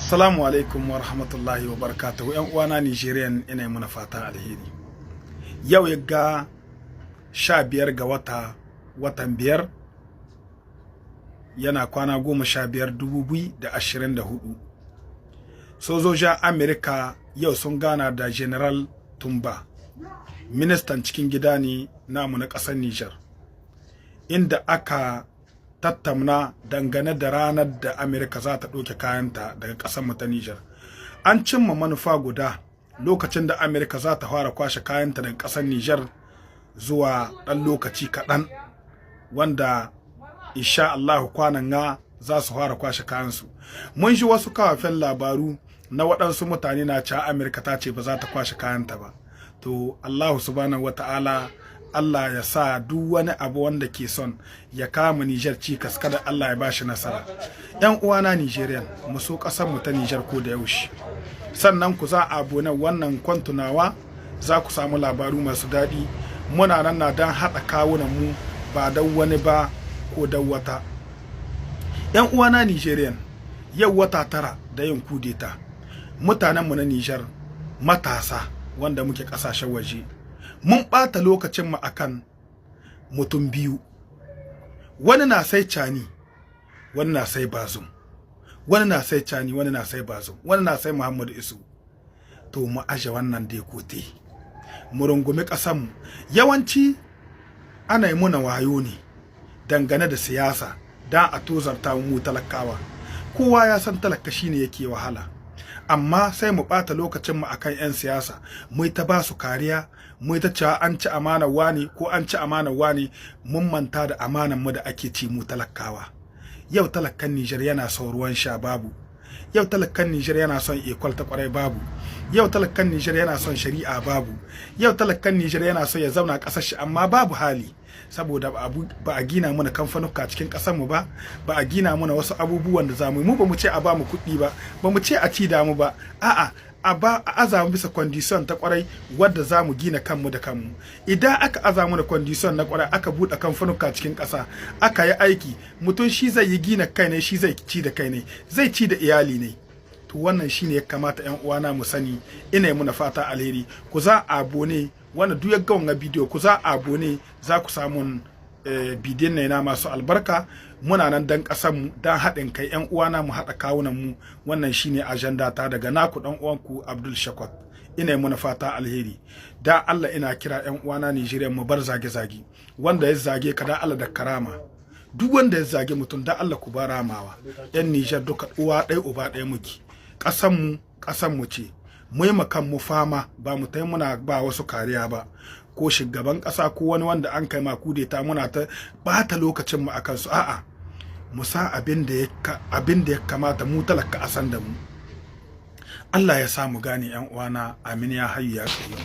Assalamu alaikum wa rahmatullahi wa barakatuhu. ‘Yan uwana Nigerian, ina yi muna fatan alheri. Yau ya ga 15 ga wata, watan 5 yana kwana 15, 2024. Sojojin Amerika yau sun gana da General Tumba, ministan cikin gida ne namu na ƙasar Nijar, inda aka tattamna dangane da ranar da Amerika za ta ɗauke kayanta daga ƙasar mu ta Nijar. An cimma manufa guda, lokacin da Amerika za ta fara kwashe kayanta daga ƙasar Nijar zuwa ɗan lokaci kaɗan, wanda insha Allah kwanan ga za su fara kwashe kayansu. Mun ji wasu kafafen labaru na waɗansu mutane na cewa Amerika ta ce ba za ta kwashe kayanta ba. To, Allahu subhanahu wata'ala, Allah ya sa duk wani abu wanda ke son ya kama Nijar cikas, kada Allah ya bashi nasara. ‘Yan uwana Nigerian, mu so ƙasar mu ta Nijar ko da yaushe. Sannan ku za a wannan kwantunawa, za ku samu labaru masu daɗi. Muna nan na don haɗa kawunan mu, ba don wani ba ko don wata. ‘Yan uwana Nigerian, yau wata 9 da yin kudeta. Mutanenmu na Nijar, matasa wanda muke ƙasashen waje, mun ɓata lokacinmu akan mutum biyu. Wani na sai Cani, wani na sai Bazum, wani na sai Cani, wani na sai Bazum, wani na sai Muhammadu Isu. To, mu aje wannan de côté, mu rungumi ƙasanmu. Yawanci ana yi muna wayo ne dangane da siyasa don a tozarta mu talakawa. Kowa ya san talaka shine yake wahala, amma sai mu ɓata lokacinmu akan 'yan siyasa, mu ta ba su kariya, mu ta cewa an ci amanar wani ko an ci amanar wani. Mun manta da amanar mu da ake ci mu talakawa. Yau talakan Nijar yana son ruwan sha, babu. Yau talakan Nijar yana son école ta kwarai, babu. Yau talakan Nijar yana son shari'a, babu. Yau talakan Nijar yana son ya zauna ƙasar shi, amma babu hali, saboda ba a gina mana kamfanuka cikin ƙasar mu ba, ba a gina mana wasu abubuwan da zamu yi mu. Ba mu ce a ba mu kuɗi ba, ba mu ce a ci da mu ba. A'a, a ba a aza mu bisa condition ta kwarai wadda za mu gina kanmu da kanmu. Idan aka aza mu da condition na kwarai, aka buɗe kamfanuka cikin ƙasa, aka yi aiki, mutum shi zai yi gina kai ne, shi zai ci da kai ne, zai ci da iyali ne. To, wannan shine ya kamata ƴan uwana mu sani. Ina muna fata alheri. Ku za abonner, wanda duk ya ga wannan bidiyo, ku za abonner, za ku samu bidiyon ne na masu albarka. Muna nan dan ƙasar mu, dan haɗin kai. Ƴan uwana, mu haɗa kawunan mu. Wannan shine agenda ta daga naku dan uwanku Abdul Shakwat. Ina muna fata alheri. Da Allah ina kira ƴan uwana Nigeria, mu bar zage-zage. Wanda ya zage ka, da Allah da karama. Duk wanda ya zage mutum, da Allah ku bar ramawa. Ƴan Niger duka uwa ɗaya uba ɗaya muke. Ƙasan mu ƙasan mu ce. Mu yi kan mu fama, ba mu tai muna ba wasu kariya ba, ko shugaban ƙasa ko wani wanda an kai ma kudeta, muna ta bata lokacin mu akan su. A'a, mu sa abin da ya kamata mu talaka a san da mu. Allah ya sa mu gane, ƴan uwana. Amin ya hayyu ya qayyum.